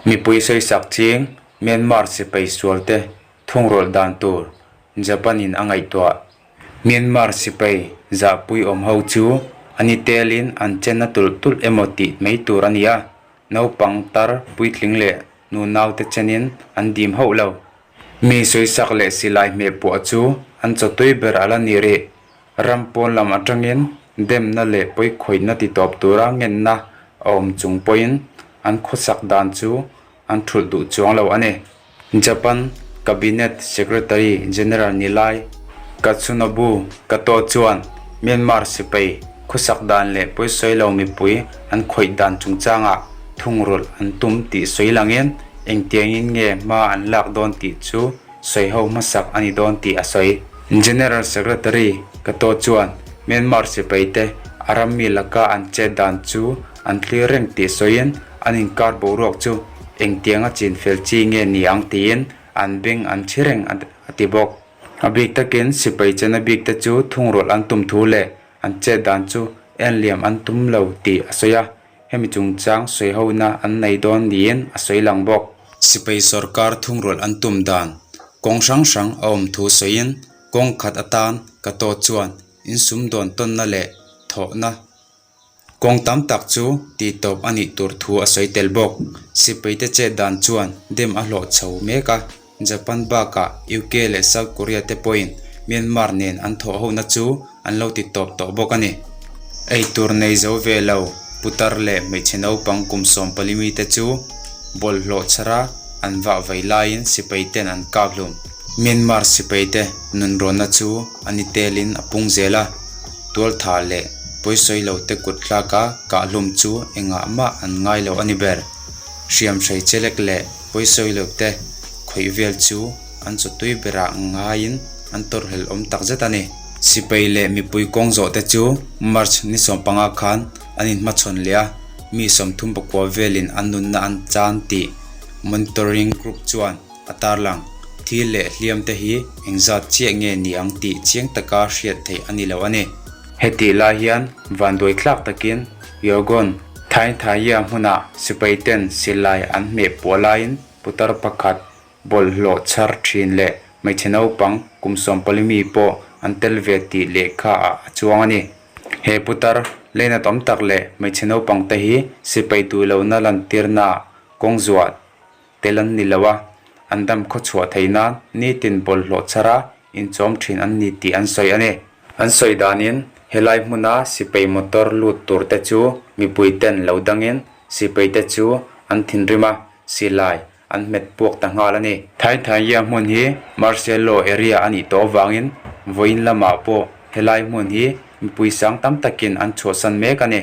Mipui sawisak ching Myanmar sipai sualte thungrawlh dan tur Japan-in a ngaihtuah. Myanmar sipai zahpui awm ho chu a ni telin an chen a tulh tulh emaw tih mai tur a ni a, naupang tar puitling leh nunaute chenin an dim hauh lo. Mi sawisak leh silai hmeh puah chu an chawtui ber a la ni rih. Ram pawn lam atangin demna leh pawikhawihna titawp tura ngenna a awm chung pawhin an khawsak dan chu an thulh duh chuang lo a ni. Japan Cabinet Secretary General Nilai Katsunobu Kato chuan Myanmar sipai khawsak dan leh pawisawi lo mipui an khawih dan chungchangah thungrulh an tum tih sawi langin engtiangin nge hma an lak dawn tih chu sawiho hmasak a ni dawn tih a sawi. General Secretary Kato chuan Myanmar sipaite a rammi laka an chet dan chu an thlir reng tih sawiin an inkar boruak chu engtianga chin fel chi nge ni ang tiin an beng an chhi reng a ti bawk. A bik takin sipai chena bik te chu thungrulh an tum thu leh an chet dan chu enliam an tum lo tih a sawi a, hemi chungchang sawihona an nei dawn niin a sawi lang bawk. Sipai sawrkar thungrulh an tum dan kawng hrang hrang a awm thu sawiin kawng khat atan ka tawt chuan insumdawn tawnna leh thawhna Kawng tam tak chu tihtawp a nih tur thu a sawi tel bawk. Sipaite chet dan chuan dem a hlawh chho mek a, Japan bakah UK leh South Korea te pawhin Myanmar nen an thawh hona chu an lo titawp tawh bawk a ni. Eitur nei zo ve lo putar leh hmeichhe naupang kum 14 mite chu bawlhhlawh chhara an vah vai laiin sipaiten an kap hlum. Myanmar sipaite nunrawnna chu a ni telin a pung zel a. Tualtha leh pawisawi lo te kut tlaka kahhlum chu engah mah an ngai lo a ni ber. Hriamhrei chelek leh pawisawi lo te khawih vel chu an chawtui berah ngaiin an tawrhhlel awm tak zet a ni. Sipai leh mipui kawng zawh te chu March ni 15 khan an inhmachhawn leh a, mi 39 velin an nunna an chan tih Monitoring Group chuan a tarlang. Thil leh hliam te hi engzat chiah nge ni ang tih chiang taka hriat theih a ni lo a ni. Hetih lai hian vanduai tlak takin Yogon Thainthaiya hmunah sipai ten silai an hmeh puah laiin putar pakhat bawlhhlawh chhar thin leh hmeichhe naupang kum 14 mi pawh an tel ve tih lehkha ah a chuang a ni. He putar leinat awm tak leh hmeichhe naupang te hi sipai duhlohna lantirna kawng zuah Tel an ni lo a, an dam khawchhuah theih nan nitin bawlhhlawh chhara inchawm thin an ni tih an sawi a ni. An sawi danin helai hmuna sipai motor lut tur te chu mipui ten lo dangin sipai te chu an thinrim a, silai an hmet puak ta nghal a ni. Thaithaiya hmun hi Martial Law area a nih tawh avangin vawiin lamah pawh helai hmun hi mipui sang tam takin an chhuahsan mek a ni.